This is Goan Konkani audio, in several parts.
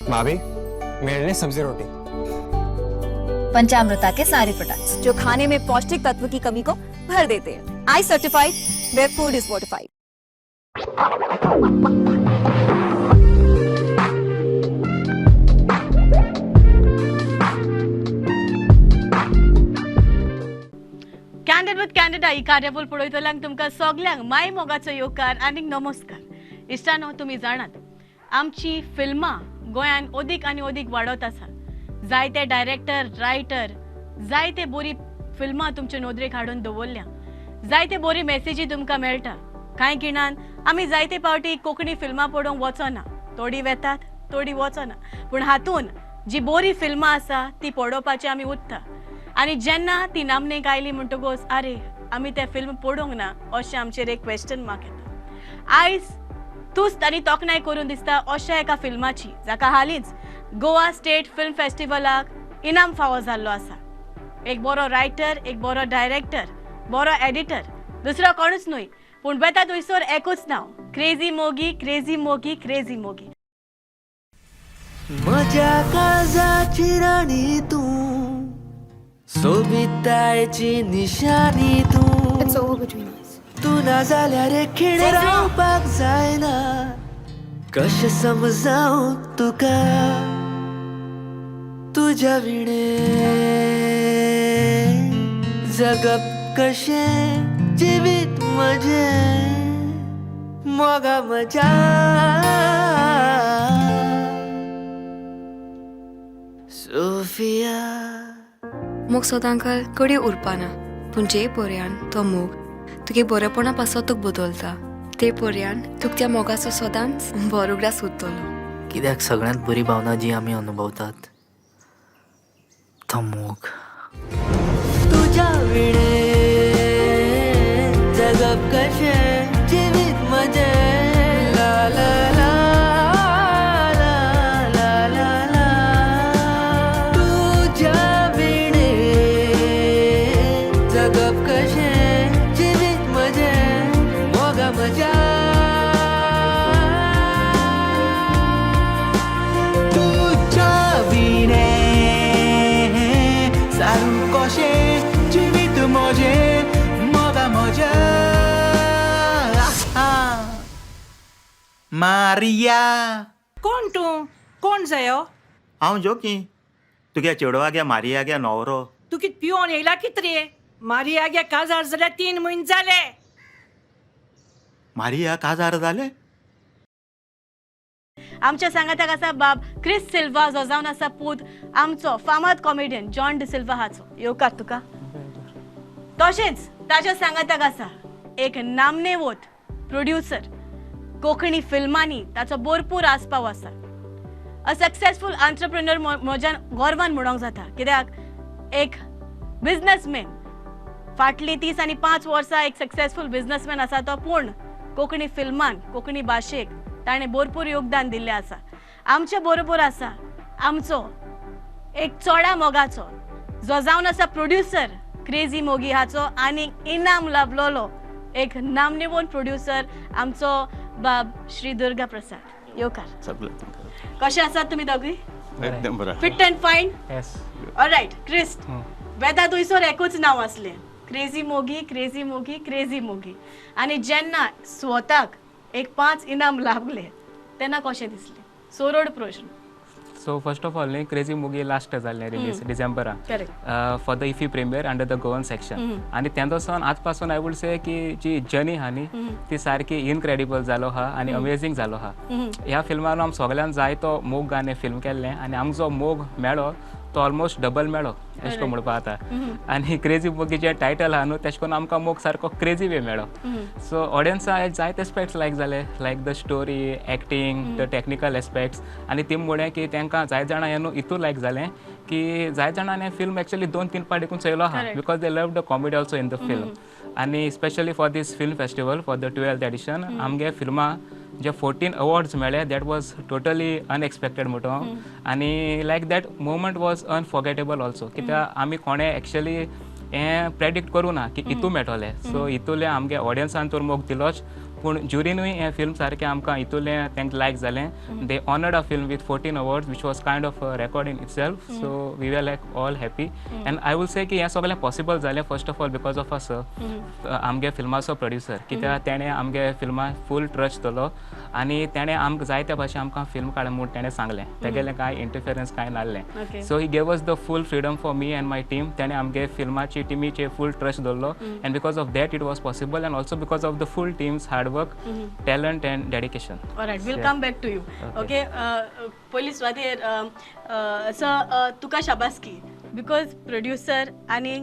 भाभी, मेरे लिए सब्जी रोटी। पंचामृता के सारे प्रोडक्ट्स जो खाने में पौष्टिक तत्व की कमी को भर देते हैं। I certified where food is fortified. Candid with Candida ही कार्यावळ पळयतल्यांक तुमकां सगल्यांक माय मोगाचो येवकार आनी नमस्कार। इश्टानो, तुमी जाणात आमची फिल्मां गोंयान अदीक आनी अदीक वाडत आसा। जायते डायरेक्टर, रायटर जायते बरी फिल्मां तुमचे नदरेक हाडून दवरल्या, जायते बरी मेसेजी तुमकां मेळटा। कांय खिणान आमी जायते पावटी कोंकणी फिल्मां पळोवंक वचना, थोडी वेतात थोडी वचना, पूण हातून जी बरी फिल्मां आसा ती पळोवपाची आमी उरता। आनी जेन्ना ती नामनेक आयली म्हणटकच आरे आमी तें फिल्म पळोवंक ना अशें आमचेर एक क्वेश्चन मार्क येता। आयज तुस्त आनी तोखणाय करून दिसता अशा एका फिल्माची जाका हालींच गोवा स्टेट फिल्म फेस्टिवलाक इनाम फावो जाल्लो आसा। एक बरो रायटर, एक बरो डायरेक्टर, बरो एडिटर, दुसरो कोणूच न्हय पूण वेता थंयसर एकूच नांव, क्रेजी मोगी, क्रेजी मोगी, क्रेजी मोगी। म्हज्या काळजाची राणी तूं, सोबितायेची निशाणी तूं। It's over between us. तूं ना जाल्यार एक खीण रावपाक जायना, कशें समजावं तुका तुज्या विणे जगप कशें जिवीत म्हजें मोगा म्हज्या सोफिया। मोग सदांकाल कडी उरपाना, पूण जे पर्यान तो मोग तुगे बरेपणा पासत तुका बदलता ते पर्यान तुका त्या मोगाचो सदांच बरो उगडास उरतलो। कित्याक सगळ्यांत बरी भावना जी आमी अनुभवतात तो मोग। तुज्या विणे जगप कशें जिवीत म्हजें ला ला ला ला ला ला ला। तुज्या विणे जगप कशें जिवीत म्हजें मोगा म्हज्या। तुज्या विणे सारू कशें जिवीत म्हजें मोगा म्हज्या। मारिया। कोण तूं? कोण जायो? हांव जोकी, तुगे चेडवा गे मारिया गे न्हवरो। तूं कित पिवन येयला कित रे? मारिया गे काजार जाल्यार 3 म्हयने जाले। मारिया काजार जालें? आमच्या सांगाताक आसा बाब क्रिस सिल्वा, जो जावन आसा पूत आमचो फामाद कॉमेडियन जॉन डिसिल्वा हाचो। येवकार तुका। तशेंच ताच्या सांगाताक आसा एक नामनेवत प्रोड्युसर, कोंकणी फिल्मांनी ताचो भरपूर आस्पाव आसा। अ सक्सेसफूल एंटरप्रेन्योर म्हज्यान गर्वान म्हणोंक जाता, कित्याक एक बिजनसमॅन, फाटलीं 30 आनी 5 वर्सां एक सक्सेसफूल बिजनसमॅन आसा तो, पूण कोंकणी फिल्मान कोंकणी भाशेक ताणें भरपूर योगदान दिल्लें आसा। आमचे बरोबर आसा आमचो एक चोडा मोगाचो जो जावन आसा प्रोड्युसर क्रेजी मोगी हाचो आनी इनाम लाभलेलो एक नामनेवन प्रोड्युसर आमचो बाब श्री दुर्गा प्रसाद। येवकार। कशें आसात तुमी दोगूय? एकदम बरें, fit and fine. Yes. Alright Christ, वेता थंयसर एकूच नांव आसलें, क्रेजी मोगी, क्रेजी मोगी, क्रेजी मोगी। आनी जेन्ना स्वताक एक 5 इनाम लागले तेन्ना कशें दिसलें? सोरोड प्रश्न। सो फर्स्ट ऑफ ऑल न्ही, क्रेजी मोगी लास्ट जाल्लें release डिसेंबरान for the IFFI premiere under the Goan section. आनी तेन्ना सावन आज पासून I would से की जी जर्नी आहा न्ही ती सारकी इनक्रेडिबल जालो आहा आनी अमेजींग जालो आहा। ह्या फिल्मान आम सगळ्यान जायतो मोग गाणें फिल्म केल्लें आनी आमकां जो मोग मेळ्ळो तो ऑलमोस्ट डबल मेळ्ळो अशें करून म्हणपा जाता। आनी क्रेजी मोगीचें टायटल आहा न्हू तेश करून आमकां मोग सारको क्रेजी वे मेळ्ळो। सो ऑडियन्सा जायते एस्पेक्ट्स लायक जाले, like the story, acting, the technical aspects. आनी ती मुळे की तांकां जाय जाणां हें न्हू इतू लायक जालें की जाय जाणांनी हें फिल्म एक्चुअली 2-3 पावट देखून चोयलो आहा, because they love the comedy also in the film. आनी specially for this film festival for the 12th edition आमगे फिल्मां जे 14 अवॉर्ड्स मेळ्ळे that was totally unexpected म्हणटा हांव। आनी like that moment was unforgettable also, कित्याक आमी कोणें एक्चुअली हें प्रेडिक्ट करूं ना की इतू मेळटलें। सो इतूले आमगे ऑडियन्सान तर मोग दिलोच, पूण ज्युरीनूय हें फिल्म सारकें आमकां हितूलें तांकां लायक जालें. They honoured a film with 14 awards, which was kind of record in itself. So we were like all happy. And I will say की हें सगळें पॉसिबल जालें first of all because of a sir, आमगे फिल्माचो प्रोड्युसर, कित्याक तेणें आमगे फिल्मा फूल ट्रस्ट दवरलो आनी तेणें आमकां जाय त्या भाशेन आमकां फिल्म काड म्हूण तेणें सांगलें. तेगेलें कांय इंटरफेरन्स कांय नासलें. So he gave us the full freedom for me and my team. तेणें आमगे फिल्माची टिमीचेर फूल ट्रस्ट दवरलो and because of that it was possible and also because of the full team's hard work, talent and dedication. Alright, we'll come back to you. Okay, पयली सुवातेर सर तुका शाबासकी, because producer आनी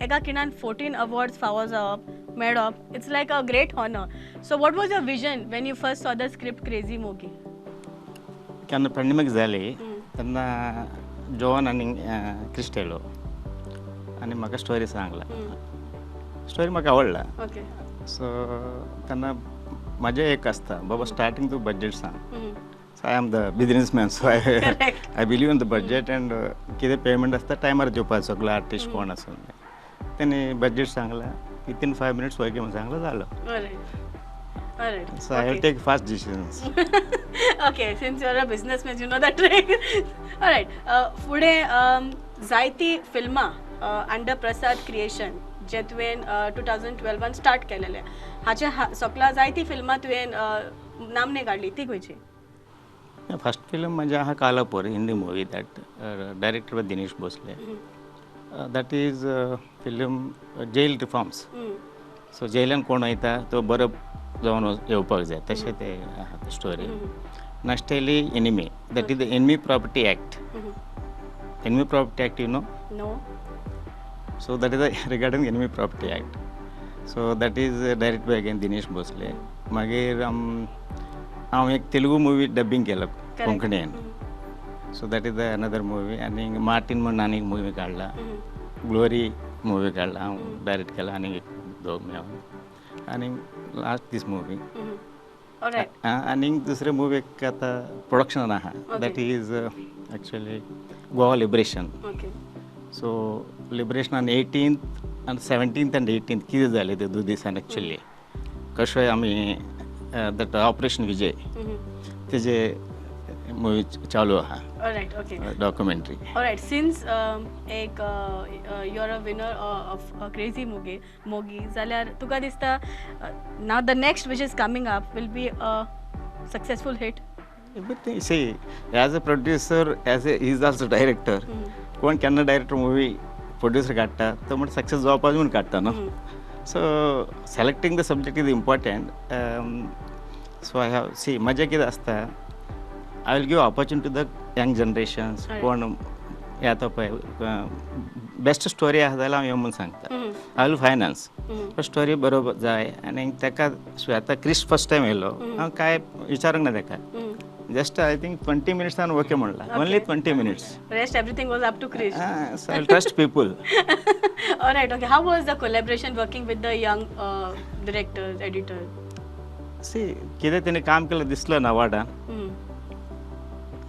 एका खिणान 14 अवॉर्ड्स फावो जावप मेळप, it's like a great honour. So what was your vision when you first saw the script Crazy Mogi? केन्ना पेंडेमीक जाली तेन्ना जॉन आनी क्रिस्टेलो आनी म्हाका स्टोरी सांगला. स्टोरी म्हाका आवडला. ओके. सो तेन्ना म्हाजें एक आसता बाबा स्टार्टींग तूं बजट सांग. So I am the businessman, so I believe in the budget and कितें पेमेंट आसता टायमार दिवपाक सगलो आर्टिस्ट कोण आसूं. तेणी बजट सांगला विथीन 5 minutes okay म्हणून सांगला जालो. So I will take fast decisions. Okay, since you are a businessman, you know that trick. Alright, फुडें जायती फिल्मां अंडर प्रसाद क्रिएशन जे तुवें 2012 स्टार्ट केलेलें, हाचे सगळ्या जायती फिल्मां तुवें नामने काडली, ती खंयची? फर्स्ट फिल्म म्हजें आहा Kalapur, Hindi movie, that director by Dinesh Bhosle. That is film jail reforms. So जेलान कोण वयता तो बरो जावन येवपाक जाय तशें तें आहा स्टोरी. नेक्स्ट येयली enemy, that is the enemy property act. Enemy property act you know? No. So that is regarding enemy property act. So that is direct by again Dinesh Bhosle. मागीर हांव एक तेलुगू मुवी डबिंग केलो कोंकणीन. So that is the another movie. आनी मार्टीन म्हणून आनी एक मुवी काडला, ग्लोरी मुवी काडला हांव डायरेक्ट केला आनी एक दोग मेळून, आनी लास्ट दीस मुवी. आनी दुसरे मुवी एक आतां प्रोडक्शनान आहा, that is actually Goa liberation. So liberation on 18th आनी 17th and 18th कितें जालें ते दोन दिसान एक्चुअली कशें आमी that operation विजय तेजे मुवी चालू आहा, डॉक्युमेंट्री. ऑलराइट, सिन्स एक you are a winner of Crazy Mogi जाल्यार तुका दिसता now the next which is coming up will be a successful hit? Everything see as a producer, as a is also director. कोण केन्ना डायरेक्टर मुवी प्रोड्युसर काडटा तो म्हण सक्सेस जावपाक म्हूण काडटा न्हू. So selecting the subject is important. So I have see म्हजें कितें आसता, I will give opportunity to the young generations. कोण येता पळय बेस्ट स्टोरी आसा जाल्यार हांव यो म्हूण सांगता. I will finance, पण स्टोरी बरोबर जाय. आनी ताका आतां क्रिश फर्स्ट टायम येयलो, हांव कांय विचारूंक ना ताका, जस्ट I think 20 मिनिट्सान okay म्हणला, only 20 minutes. Rest everything was up to Krish. So I trust people. Alright, okay. How was the collaboration working with the young directors, editor? See कितें तेणें काम केलें दिसलें ना वार्डान.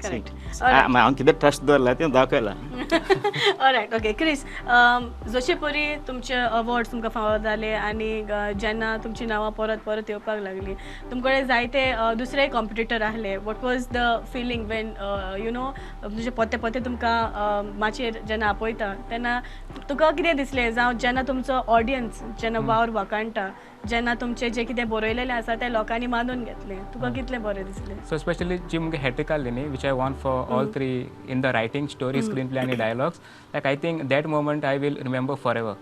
करेक्ट. हांव कितें ट्रस्ट दवरला तें दाखयलां. ऑलराइट, ओके क्रिस, जशे परी तुमचे अवॉर्ड्स तुमकां फावो जाले आनी जेन्ना तुमची नांवां परत परत येवपाक लागली, तुमकडे जायते दुसरे कॉम्पिटिटर आहले, what was the feeling when you know तुमचे पोते पोते तुमकां माचयेर जेन्ना आपयता तेन्ना तुका कितें दिसलें? जावं जेन्ना तुमचो ऑडियन्स जेन्ना वावर वाखाणटा, जेन्ना तुमचें जें कितें बरयलेलें आसा तें लोकांनी मानून घेतलें, तुका कितलें बरें दिसलें? सो स्पेशली जी मुगे हॅट्रीक आहली न्ही, which I won for all three in the writing, story, screen play आनी dialogues, like I think that moment I will remember forever,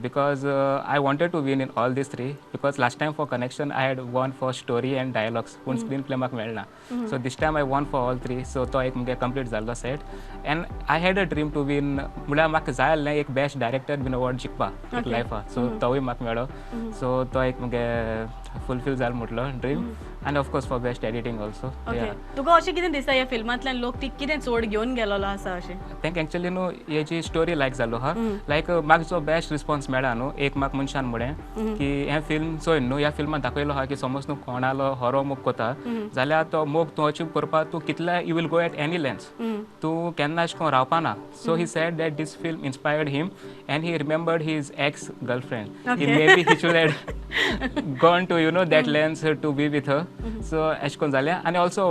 because I wanted to win in all these three, because last time for Connection I had won for story and dialogues, पूण स्क्रीन प्ले म्हाका मेळना. So this time I won for all three. So तो एक मुगे कंप्लीट जाल्लो set. And I had a dream to win, म्हळ्यार म्हाका जाय आसलें एक बेस्ट डायरेक्टर बीन अवॉर्ड जिखपाक एक लायफा. सो तोवूय म्हाका मेळ्ळो. सो तो एक मुगे फुलफील जालो म्हटलो dream. And of course for best editing also. तुका अशें कितें दिसता ह्या फिल्मांतल्यान लोक ती कितें चड घेवन गेलोलो आसा अशें? तांकां एक्चुअली न्हू हेजी स्टोरी लायक जालो आहा. लायक म्हाका जो बेस्ट रिस्पॉन्स मेळ्ळा न्हू, एक म्हाका मनशान म्हळें की हें फिल्म चोय न्हू, ह्या फिल्मान दाखयलो आहा की समज न्हू कोणालो हरो मोग कोता जाल्यार तो मोग तूं अचीव करपाक तूं कितले you will go at any length, तूं केन्ना अशें करून रावपा ना. So he said that this film inspired him and he remembered his ex girlfriend. Maybe he should had gone to you know that lens to be with her. So अशें करून जालें. आनी also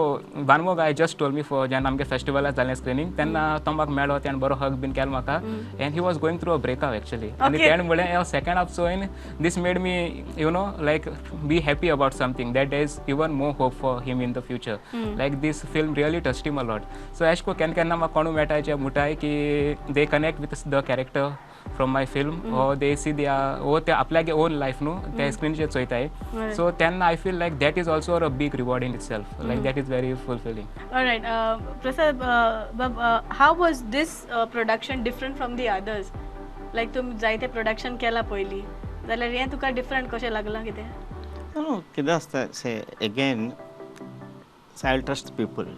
one more guy just told me for जेन्ना आमगे फेस्टिवलाक जालें स्क्रिनींग तेन्ना तो म्हाका मेळ्ळो, तेणें बरो हग बीन केलो म्हाका and he was going through a breakup actually. आनी तेणें म्हणलें सेकंड हाफ चोयन this made me you know like be happy about something that there is even more hope for him in the future. Like this film really touched him a lot. So अशें करून केन्ना केन्ना म्हाका कोणूय मेळटा जे म्हणटाय की they connect with the character from my film or they see their or ते आपल्यागे ओन लायफ न्हू ते स्क्रिनीचेर चोयताय. सो तेन्ना I feel like that is also a big reward in itself. Like that is very fulfilling. Alright, Prasad Bab, how was this production different from the others? Like तुमी जायते प्रोडक्शन केला पयलीं जाल्यार हें तुका डिफरंट कशें लागलां कितें? नो, कितें आसता say again I trust people.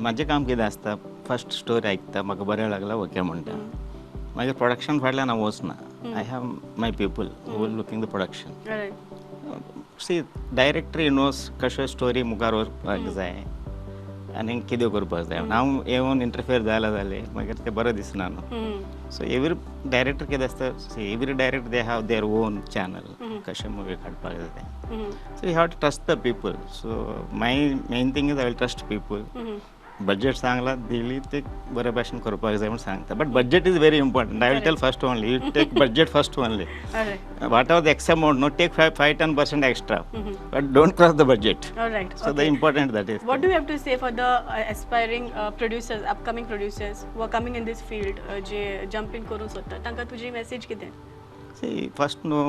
म्हाजें काम कितें आसता, फर्स्ट स्टोरी आयकता, म्हाका बरें लागलां ओके म्हणटा, मागीर प्रोडक्शन फाटल्यान हांव वचना. I have my people who looking the production. See director knows कश्यो स्टोरी मुखार वचपाक जाय आनी कितें करपाक जाय. हांव येवन इंटरफियर जाला जालें मागीर तें बरें दिसना न्हू. सो एवरी डायरेक्टर कितें आसता, every director they have their own channel कशें मुवी काडपाक जाय तें. So you have to trust the people. So my main thing is I will trust people. Budget सांगला दिली ते बरे भाशेन करपाक जाय म्हूण सांगता, but budget is very important. I will tell first only, you take budget first only. Whatever the X amount no, take 5-10% extra, but don't cross the budget. So the important that is. What do you have to say for the aspiring producers, upcoming producers who are coming in this field, J jump in करूंक सोदता तांकां तुजी मॅसेज कितें? See first no,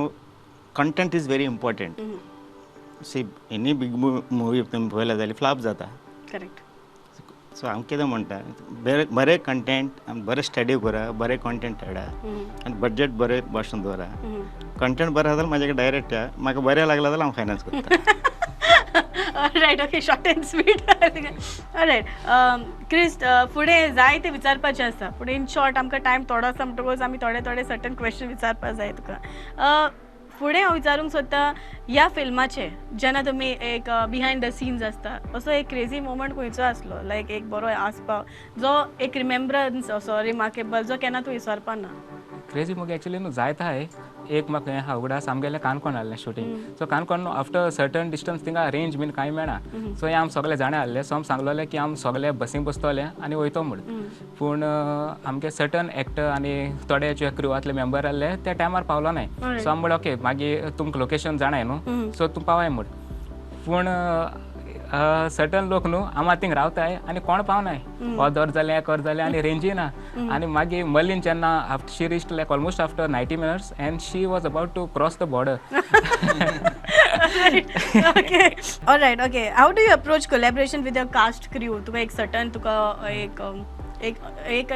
content is very important. See any big movie तुमी पळयल्या जाल्यार फ्लॉप जाता. करेक्ट. सो हांव कितें म्हणटा, बरें कंटेंट बरें स्टडी करा, बरें कंटेंट हाडा आनी बजट बरें भाशेन दवरा. कंटेंट बरें आसा जाल्यार म्हाजे कडेन डायरेक्ट या, म्हाका बरें लागलां जाल्यार हांव फायनान्स करता. Alright, okay, short and sweet. Alright, Chris, फुडें जायते विचारपाचें आसा पूण इन शॉर्ट आमकां टायम थोडो आसा म्हणटकूच आमी थोडे थोडे सर्टन क्वेश्चन विचारपाक जाय तुका. फुडें हांव विचारूंक सोदता ह्या फिल्माचें जेन्ना तुमी एक बिहायंड the scenes आसता असो एक क्रेजी मोमेंट खंयचो आसलो, लायक एक बरो आसपाव जो एक रिमेम्ब्रन्स असो रिमार्केबल जो केन्ना तूं विसरपा ना? क्रेजी मुगे एक्चुअली न्हू जायत आहाय. एक म्हाका हें आहा उगडास, आमगेलें काणकोण आहलें shooting. So Canacona after certain distance थिंगा रेंज बीन कांय मेळना. सो हें आम सगळे जाणां आहले. सो आम सांगलोले की आम सगळे बसीन बसतले आनी वयतो म्हूण. पूण आमगे सर्टन एक्टर आनी थोडे जे क्रुवांतले मेंबर आहले त्या टायमार पावलो नाय. सो आम म्हणलें ओके मागीर तुमकां लोकेशन जाणाय न्हू, सो तूं पावाय म्हूण. पूण सर्टन लोक न्हू आमा थिंग रावताय आनी कोण पावनाय, अर्द जालें एक जालें आनी रेंजूय ना. आनी मागीर मर्लीन जेन्ना after she reached like almost after 90 minutes and she was about to cross the border. Okay, alright, okay. How do you approach collaboration with your cast crew? तुका एक सर्टन तुका एक एक एक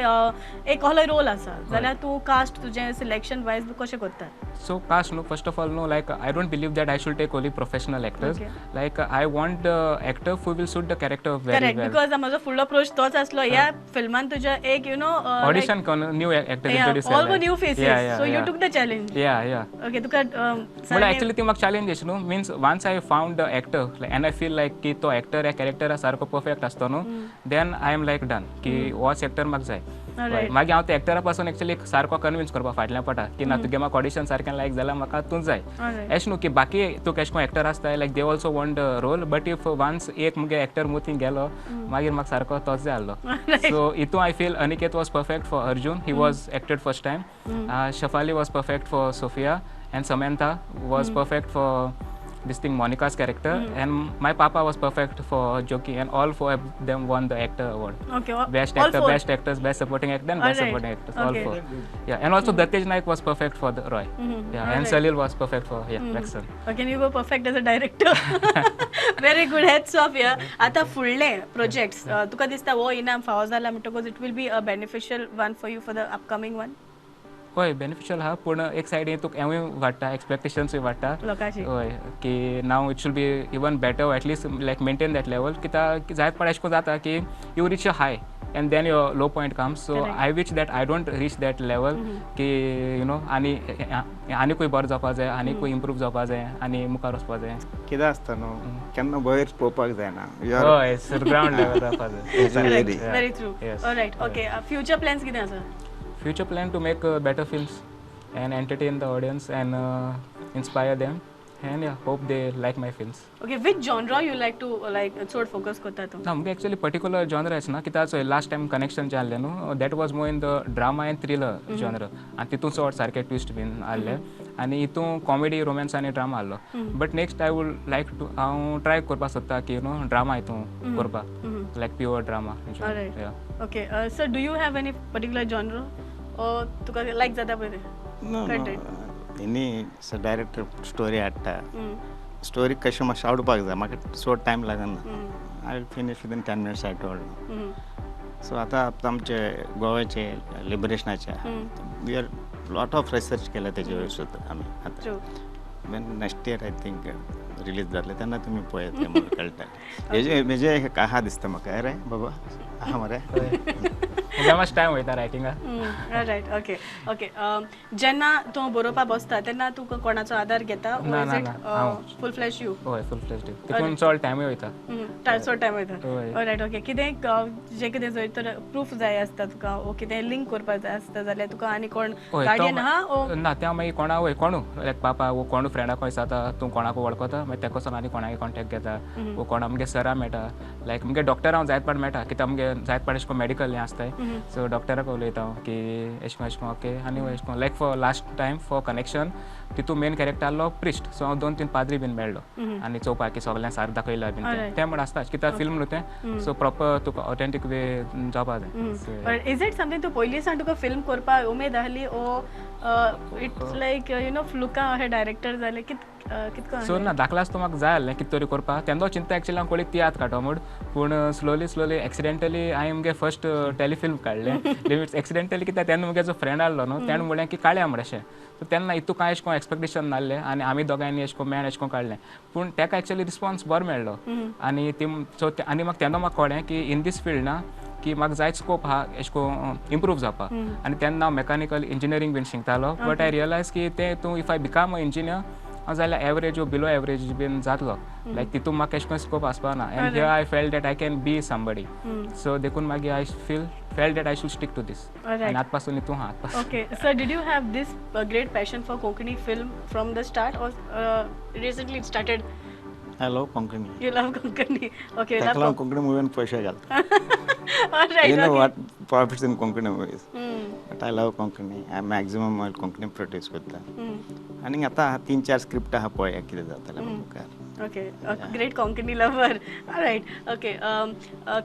एक कहलो रोल आसा जाल्यार तूं कास्ट तुजें सिलेक्शन वायज कशें करता? सो कास्ट न्हू फर्स्ट ऑफ ऑल न्हू like I don't believe that I should take only professional actors. Like I want the actor who will suit the character very well. Correct, because म्हजो फुडलो अप्रोच तोच आसलो. ह्या फिल्मान तुज्या एक you know audition करून न्यू एक्टर इंट्रोड्यूस केले, all new faces, so you took the challenge. Yeah yeah okay, तुका म्हणल्यार एक्चुअली ती म्हाका चॅलेंज न्हू, means once I found the actor and I feel like की तो एक्टर ह्या कॅरेक्टरा सारको परफेक्ट आसतो न्हू, then I am like done की होच एक्टर म्हाका जाय. मागीर हांव त्या एक्टरा पासून एक्चुअली सारको कन्विन्स करपा फाटल्यान पडटा की ना तुगे म्हाका ऑडिशन सारकें लायक जाल्यार म्हाका तूं जाय. अशें न्हू की बाकी तुका अशें कोण एक्टर आसता like they also want the role, but if once एक मुगे एक्टर मुतीन गेलो मागीर म्हाका सारको तोच जाय आहलो. सो हितून I feel Aniket was perfect for Arjun, he was acted first time. Shefali was perfect for Sophia and Samantha was perfect for this thing Monica's character, and my papa was perfect for Jockey, and all four of them won the actor award. Okay, best actor, best actors, best supporting actor, and best supporting actors, all four. Yeah, and also Datej Naik was perfect for the Roy. Yeah, and Salil was perfect for Jackson. Okay, you were perfect as a director. Very good, heads off here. आता फुडले projects तुका दिसता वो इनाम फावो जाला म्हणटकच it will be a beneficial one for you for the upcoming one? हय, बेनिफिशियल आहा, पूण एक सायडीन तुका हेंवूय वाडटा, एक्सपेक्टेशन्सूय वाडटा लोकांची. हय, की now it should be even better, at least like maintain that level. कित्याक जायत पाट अशें करून जाता की you reach a high and then your low point comes. So I wish that I don't reach that level की you know आनी आनीकूय बरो जावपा जाय, आनीकूय इम्प्रूव जावपा जाय आनी मुखार वचपा जाय. कितें आसता न्हू, केन्ना वयर पळोवपाक जायना. हय, ग्रावंड लेवल जावपा जाय. Very true. Alright, okay. Future plans कितें आसा? Future plan to make better films and entertain the audience and inspire them And hope they like my films. Okay, which genre you like to like चड फोकस करता तूं? ना, मुगे एक्चुअली पर्टिक्युलर जॉनर आसना, कित्याक चोय लास्ट टायम कनेक्शन जें आहलें न्हू, that was more in the drama and thriller genre आनी तितून चड सारके ट्विस्ट बीन आहले आनी हितून कॉमेडी, रोमॅन्स आनी ड्रामा आहलो. But next I would like to, हांव ट्राय करपाक सोदता की you know drama हितून करपाक, लायक pure drama. Alright. Okay, sir, do you have any particular genre or तुका लायक जाता पळय तें? No. Content. Any director story हाडटा, स्टोरी कशें मातशें आवडपाक जाय. म्हाका चड टायम लागना, I will finish within 10 minutes, I told. So आतां आतां आमचे गोव्याचे लिबरेशनाचे we are lot of research केला तेजे वयर सुद्दां आमी आतां. When next year I think release जातलें तेन्ना तुमी पळयात, तें म्हाका कळटा. हेजे हेजे आहा दिसता म्हाका, अरे बाबा आहा मरे. मुगे मातशें टायम वयता रायटिंगाक. रायट, ओके ओके जेन्ना तूं बरोवपाक बसता तेन्ना तूं कोणाचो आदार घेता? ना, ना, ना, हांव. फूल फ्लॅश you? हय, फूल फ्लॅश. तितून चड टायमूय वयता. चड टायम वयता. हय. Right, okay. कितें जें कितें जंय तर प्रूफ जाय आसता तुका ओ कितें लिंक करपाक जाय आसता जाल्यार तुका आनी कोण हय, तो गार्डियन आहा ओ? ना, त्या मागीर कोणा वय कोणू लायक पापा वो कोणू फ्रेंडाक विचारता, तूं कोणाक वळखता, मागीर तेका वचोन आनी कोणाक कॉन्टेक्ट घेता वो कोण आमगे सरा मेळटा. लायक मुगे डॉक्टर हांव जायत पाट मेळटा, कित्याक आमगे जायत पाट अशें करून मेडिकल हें आसताय, सो डॉक्टराक उलयता हांव की एशें करून एशें करून, ओके. आनी एशें करून like for last time for Connection, तितू मेन कॅरेक्टर आहलो प्रिस्ट, सो हांव दोन तीन पाद्री बीन मेळ्ळो आनी चोवपाक की सगळ्यांक सारकें दाखयला बीन तें. तें म्हण आसता, कित्याक फिल्म न्हू तें, सो प्रॉपर तुका ऑथेंटीक वे जावपा जाय. So, is it something तूं पयलीं सावन तुका फिल्म करपाक उमेद आहली ओ it's like फ्लुका हे डायरेक्टर जाले, कितको? सो ना, धाकलो आसतना म्हाका जाय आसलें कितें तरी करपाक. तेन्ना चिंता एक्चुअली हांव कोळी तियात्र काडटो म्हूण, पूण स्लोली स्लोली एक्सिडेंटली हांवें मुगे फर्स्ट टेलिफिल्म काडलें. मिन्स एक्सिडेंटली कित्याक तेन्ना मुगे जो फ्रेंड आहलो न्हू, तेणें म्हणलें की काडया म्हण अशें. सो तेन्ना हितू कांय एशें कोन्न एक्सपेक्टेशन नासलें आनी आमी दोगांयनी एशें कोन्न मेळून एशें कोन्न काडलें, पूण तेका एक्चुअली रिस्पॉन्स बरो मेळ्ळो आनी ती सो आनी म्हाका तेन्ना म्हाका कळ्ळें की इन these field ना की म्हाका जायत स्कोप आहा एशें कोन्न इम्प्रूव जावपाक. आनी तेन्ना हांव मेकानिकल इंजिनियरींग बीन शिकतालो, बट I realise की तें तूं if I become a engineer हांव जाल्यार एवरेज वो बिलो एवरेज बीन जातलो, लायक तितून म्हाका एशें कोन्न स्कोप आसपा ना. And here I felt that I can be somebody, so देखून मागीर I feel felt that I should stick to this. आनी आत पासून हितून आहा आत पासून. Okay, sir, did you have this great passion for Konkani film from the start or recently it started? I love Konkani. You love Konkani. Okay, ताका love लागून कोंकणी मुवीन पयशे घालता. All right. You know okay. what profits in Konkani movies. But I love Konkani. I maximum Konkani produce करता. आनी आतां तीन चार स्क्रिप्ट आहा, पळया कितें जातलें मुखार. Okay, a great Konkani lover. All right. Okay.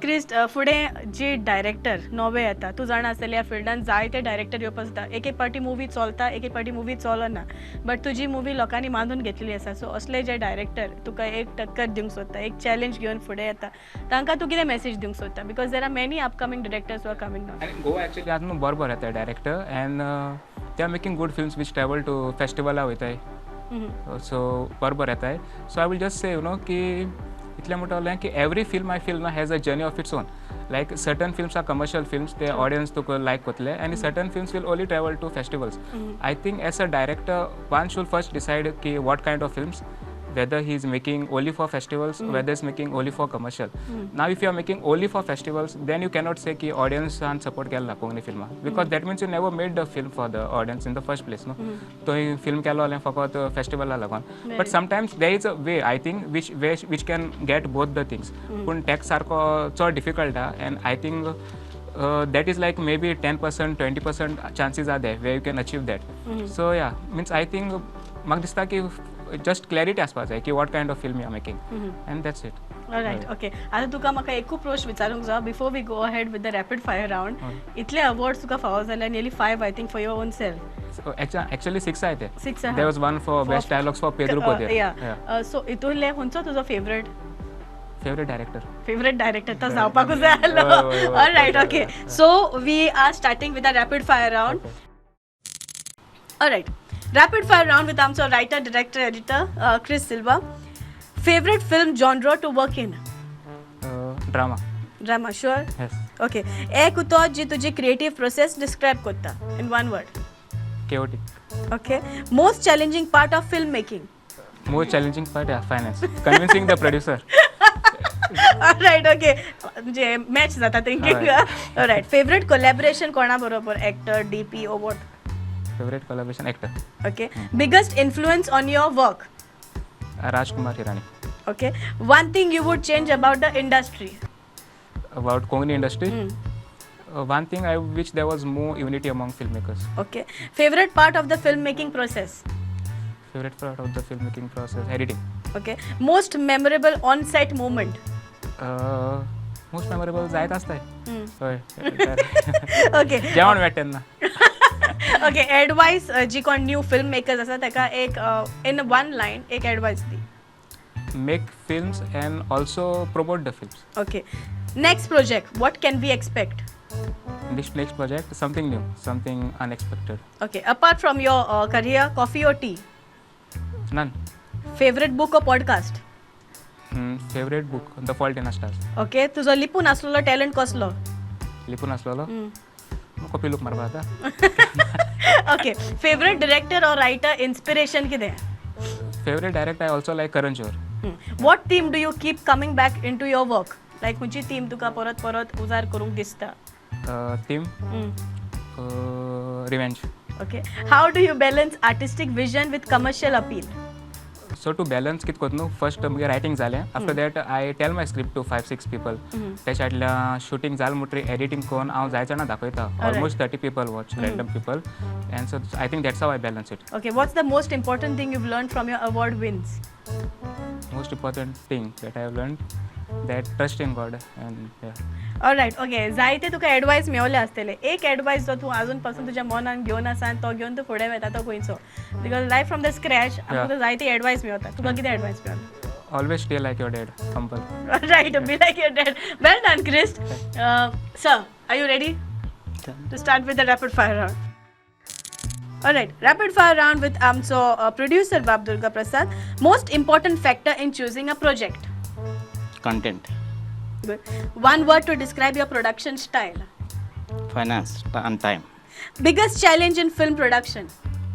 Chris, फुडें जे डायरेक्टर नवे येता, तूं जाणा आसतलें ह्या फिल्डान जायते डायरेक्टर येवपाक जाता. एक एक पावटी मुवी चलता, एक एक पावटी मुवी चलना, बट तुजी मुवी लोकांनी मानून घेतलेली आसा. सो असले जे डायरेक्टर तुका एक टक्कर दिवंक सोदता, एक चॅलेंज घेवन फुडें येता, तांकां तूं कितें मॅसेज दिवंक सोदता? Because there are many upcoming directors are coming now. आनी गोवा एक्चुअली आतां न्हू बरोबर येता director and they are making good films which travel to फेस्टिवला वयताय, सो बरोबर येताय. So I will just say की इतलें म्हणटलें की every film I feel ना has a journey of its own. Like certain films are commercial films, ते ऑडियन्स तुका लायक करतले आनी certain films will only travel to festivals. I think as a director one should first decide की what kind of films, whether he is making only for festivals, whether he's making only for commercial. Now if you are making only for festivals, then you cannot say की audience an support केला कोंकणी फिल्मा, because that means you never made the film for the audience in the first place, no? तो फिल्म केलो जाल्यार फकत फेस्टिवला लागून. But sometimes there is a way, I think, which way which can get both the things, पूण टॅक्स सारको चड डिफिकल्ट आहा and I think that is like maybe 10%, 20% chances are there where you can achieve that. So yeah, means I think म्हाका दिसता की जस्ट क्लॅरिटी आसपा जाय की what kind of film you are making and that's it. Right, okay. आतां तुका म्हाका एकूच प्रश्न विचारूंक जाय before we go ahead with the rapid fire round. इतले अवॉर्ड्स तुका फावो जाले, nearly five I think for your own self. Actually six आहाय ते. Six आहा. There was one for best dialogues for Pedro Poder. या, सो हितूंतले खंयचो तुजो favourite? Favourite director. Favourite director तो जावपाकूच जाय आसलो. हय. Right, okay, so we are starting with a rapid fire round. Right, rapid fire round with आमचो writer, director, editor Chris Silva. Favourite film genre to work in? Drama. Drama, sure? Yes. Okay, एक उतर जी तुजी क्रिएटीव प्रोसेस डिस्क्रायब करता in one word. Chaotic. Okay, most challenging part of film making? More challenging part, yeah, finance, convincing the producer. Right, okay, म्हणजे मॅच जाता थिंकींग. रायट, फेवरेट कोलॅबरेशन कोणा बरोबर, actor, DP or what? Favourite collaboration, actor. Okay, biggest influence on your work? Rajkumar Hirani. Okay, one thing you would change about the industry? About Konkani industry, one thing I wish there was more unity among filmmakers. Okay, favourite part of the film making process? Favourite part of the film making process, editing. Okay, most memorable on set moment? Most memorable जायत आसताय. हय. ओके. जेवण मेळटा तेन्ना. ओके, एडवायस जी कोण न्यू फिल्म मेकर्स आसा ताका एक इन वन लायन एक advice the. Make films and also promote the films. Okay, next project what can we expect? Next project, something new, something unexpected. Okay, apart from your career, coffee or tea? None. Favourite book or podcast? Favourite book, The Fault in Our Stars. Okay, तुजो लिपून आसलेलो टॅलंट कसलो? लिपून आसलेलो कॉपी लूक मारपा जाता. Okay, favourite director or writer inspiration कितें? Favourite director, I also like Karan Johar. What theme do you keep coming back into your work? Like खंयची थीम तुका परत परत उजार करूंक दिसता? Theme, revenge. Okay, how do you balance artistic vision with commercial appeal? So to balance कित कोत न्हू, फर्स्ट मुगे रायटींग जालें, after that I tell my script to 5-6 people. तेच्या फाटल्यान शुटींग जालें म्हणटकीर एडिटींग करून हांव जाय जाणां दाखयता. Almost 30 people watch, random people, and so I think that's how I balance it. Okay, what's the most important thing you've learned from your award wins? Most important thing that I have learned, that trust in God and yeah. Alright, okay, जायते तुका एडवायस मेवले आसतले. एक एडवायस जो तूं आजून पासून तुज्या मनान घेवन आसा आनी तो घेवन तूं फुडें वता तो खंयचो? Because life from the scratch आमकां जायती एडवायस मेवता. तुका कितें एडवायस मेवता? Always stay like your dad, humble. Right, be like your dad. Well done, Chris. Sir, are you ready to start with the rapid fire round? Alright, rapid fire round with आमचो producer Bab Durga Prasad. Most important factor in choosing a project? Content. Good. One word to describe your production style? Finance on time. Biggest challenge in film production?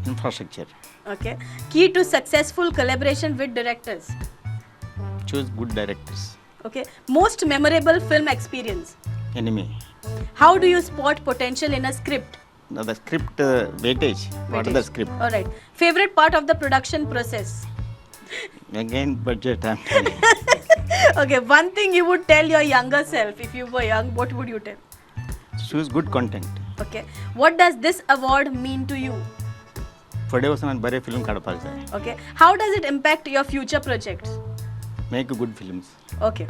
Infrastructure. Okay. Key to successful collaboration with directors? Choose good directors. Okay. Most memorable film experience? Enemy. How do you spot potential in a script? Now the script weightage. What is the script? All right. Favorite part of the production process? Again, budget. I'm telling. Okay. One thing you would tell your younger self if you were young, what would you tell? Choose good content. Okay. What does this award mean to you? फुडें वचून आनी बरें फिल्म काडपाक जाय. Okay. How does it impact your future projects? Make good films. Okay.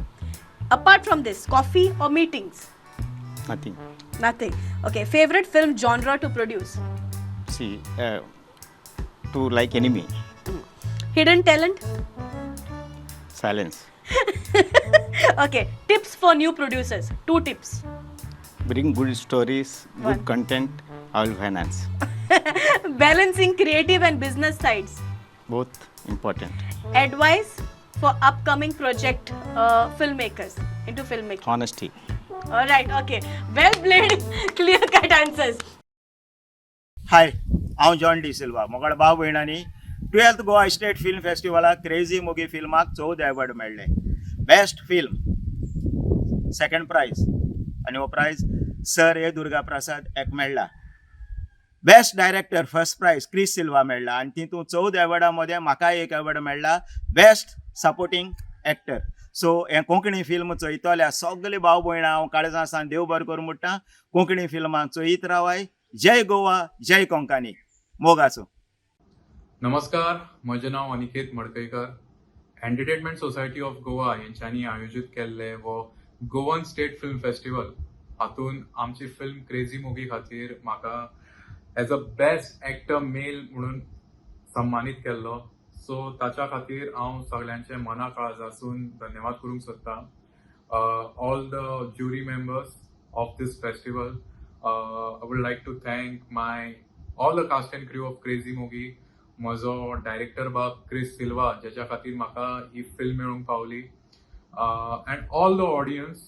Apart from this, coffee or meetings? Nothing. Nothing. Okay. Favorite film genre to produce? See, to like Enemy. Hidden talent? Silence. Okay. Tips for new producers. 2 tips. Bring good stories, good content, I will finance. Balancing creative and business sides. Both important. Advice for upcoming project filmmakers into filmmaking. Honesty. All right. Okay. Well played. Clear cut answers. Hi, हांव जॉन डिसिल्वा. मोगाळ भाव भयणांनी, 12th Goa state film फेस्टिवलाक क्रेजी मोगी फिल्माक 14 अवॉर्ड मेळ्ळे. बेस्ट फिल्म सेकंड प्रायज आनी हो prize sir A Durga Prasad एक मेळ्ळा. Best director first prize Chris Silva मेळ्ळा आनी तितूंत 14 अवॉर्डा मदें म्हाकाय एक अवॉर्ड मेळ्ळा, बेस्ट सपोर्टींग एक्टर. सो हें कोंकणी फिल्म चोयतल्या सगले भाव भयणां हांव काळजां सावन देव बरें करूं म्हणटा. कोंकणी फिल्मां चोयत रावाय. जय गोवा, जय कोंकणी. मोग आसूं. नमस्कार, म्हजें नांव Aniket Madkaikar. Entertainment society of Goa हेंच्यांनी आयोजीत केल्लें हो गोवन स्टेट फिल्म फेस्टिवल हातूंत आमची फिल्म क्रेजी मोगी खातीर म्हाका as a best actor male म्हणून सम्मानीत केल्लो. सो ताच्या खातीर हांव सगल्यांचे मना काळजासून धन्यवाद करूंक सोदतां. All the jury members of this festival, I would like to thank my all the cast and crew of Crazy Mogi, म्हजो डायरेक्टर बाब क्रिस सिल्वा ज्याच्या खातीर म्हाका ही फिल्म मेळूंक पावली, एंड ऑल the audience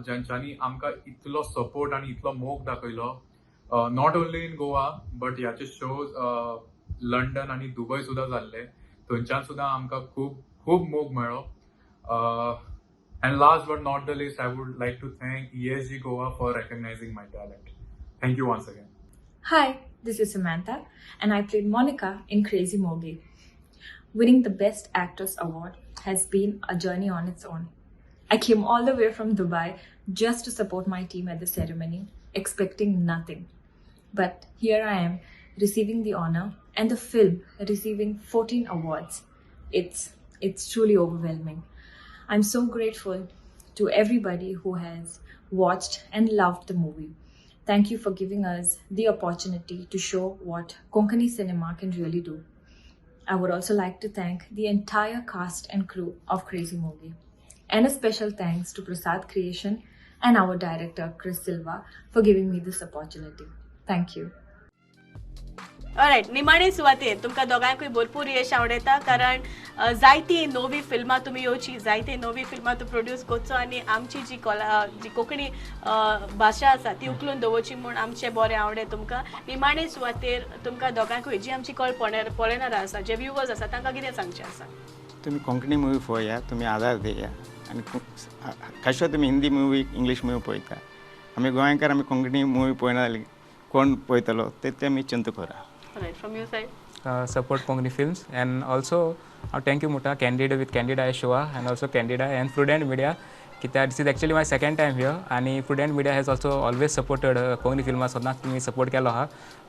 ज्यांच्यांनी आमकां इतलो सपोर्ट आनी इतलो मोग दाखयलो, not only in Goa but ह्याचे शोज लंडन आनी दुबय सुद्दां जाल्ले, थंयच्यान सुद्दां आमकां खूब खूब मोग मेळ्ळो. And last but not the least, I would like to thank ESG Goa for recognizing my talent. Thank you once again. Hi, this is Samantha, and I played Monica in Crazy Mogi. Winning the Best Actress award has been a journey on its own. I came all the way from Dubai just to support my team at the ceremony, expecting nothing. But here I am, receiving the honor, and the film receiving 14 awards. It's truly overwhelming. I'm so grateful to everybody who has watched and loved the movie. Thank you for giving us the opportunity to show what Konkani cinema can really do. I would also like to thank the entire cast and crew of Crazy Movie. And a special thanks to Prasad Creation and our director Chris Silva for giving me this opportunity. Thank you. Right, निमाणे सुवातेर तुमकां दोगांकूय भरपूर यश आवडटा, कारण जायती नवी फिल्मां तुमी येवची, जायती नवी फिल्मां तूं प्रोड्यूस करचो आनी आमची जी कोला, जी कोंकणी भाशा आसा ती उखलून दवरची म्हूण आमचे बरें आवडे तुमकां. निमाणे सुवातेर तुमकां दोगांकूय, जी आमची कळ पळयणारां आसा, जे व्युवर्स आसा, तांकां कितें सांगचें आसा? तुमी कोंकणी मुवी पळया, तुमी आदार दिया. आनी कशें तुमी हिंदी मुवी, इंग्लीश मुवी पळयता, आमी गोंयकार आमी कोंकणी मुवी पळयना जाल्यार कोण पळयतलो ते आमी चिंता करा. Right, from your side? Support Konkani films and also thank you Muta Candid with Candida Showa and also Candida and Prudent Media, कित्याक this is actually my second time here आनी Prudent Media has also always supported Konkani फिल्मां. सदांच तुमी सपोर्ट केलो आहा,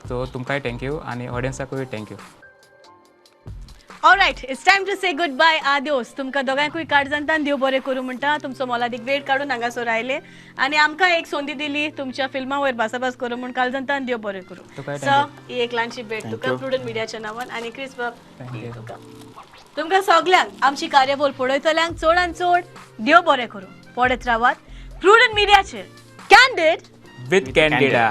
सो तुमकांय thank you आनी ऑडियन्साकूय thank you. Alright, it's time to say goodbye, आदिओस. तुमकां दोगांकूय काळजांतान देव बरें करूं म्हणटा. तुमचो मोलादीक वेळ काडून हांगासर आयले आनी आमकां एक संदी दिली तुमच्या फिल्मा वयर भासाभास करूं म्हूण, काळजांतान देव बरें करूं. तुकाय. सो ही एक ल्हानशी भेट तुका प्रुडंट मिडियाच्या नांवान आनी क्रिस बाब तुका. तुमकां सगल्यांक, आमची कार्यावळ पळयतल्यांक चडान चड देव बरें करूं. पळयत रावात प्रुडंट मिडियाचेर कॅन्डीड विथ कॅन्डिडा.